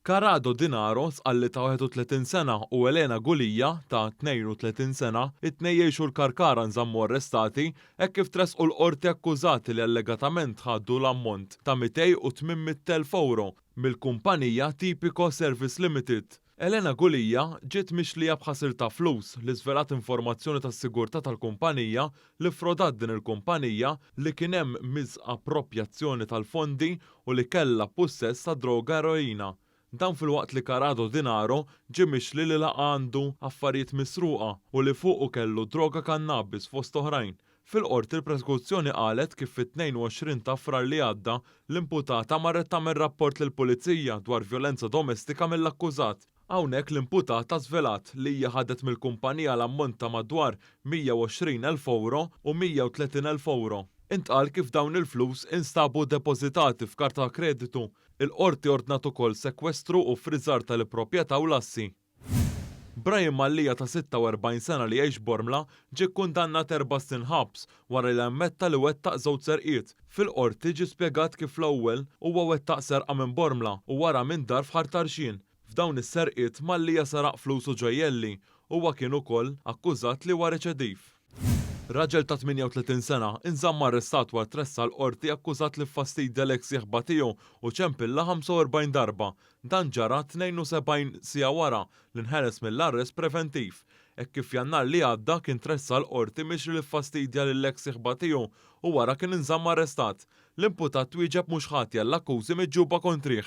Carado Dinaro, Sqalli ta' 31 sena u Elena Gulia, ta' 32 sena, it-tnejn jgħixu l-Karkara nżammu arrestati hekk kif tressqu l-Qorti akkużati li allegatament ħadu l-ammont ta' 208,000 ewro mill-kumpanija Tipico Service Limited. Elena Gulia ġiet mixlija b'ħasil ta' flus li żvelat informazzjoni tas-sigurtà tal-kumpanija li ffrodat din il-kumpanija li kien hemm miżapproprjazzjoni tal-fondi u li kellha pussess ta' droga eroina. Dan filwaqt li Carado Dinaro ġie mixli li laqa' għandu affarijiet misruqa u li fuqu kellu droga kannabis fost oħrajn. Fil-Qorti l-Prosekuzzjoni qalet kif fit-22 ta' Frar li għadda, l-imputata marret tagħmel rapport lill-Pulizija dwar vjolenza domestika mill-akkużat. Hawnhekk l-imputata żvelat li hija ħadet mill-kumpanija l-ammont ta' madwar 120,000 ewro u 130,000 ewro. Intqal kif dawn il-flus instabu depożitati f'karta ta' kreditu. Il-Qorti ordnat ukoll sekwestru u ffriżar tal-proprjetà u l-assi. Brian Mallia ta' 46 sena li jgħix Bormla ġie kkundannat erba' snin ħabs wara li ammetta li wettaq żewġ serqiet. Fil-Qorti ġie spjegat kif l-ewwel huwa wettaq serqa minn Bormla u wara minn dar f'Ħar Tarxien. F'dawn is-serqiet Mallia seraq flus u ġojjelli. Huwa kien ukoll akkużat li huwa reċediv. Raġel ta' 38 sena inżamm arrestat wara tressaq l-Qorti akkużat li ffastidja l-eks sieħba tiegħu u ċempillha 45 darba. Dan ġara 72 siegħa wara li nħeles mill-arrest preventiv, hekk kif f'Jannar li għadda kien tressaq l-Qorti mixli li ffastidja lill-eks sieħba tiegħu u wara kien inżamm arrestat. L-imputat twieġeb mhux ħati għall-akkużi miġjuba kontrih.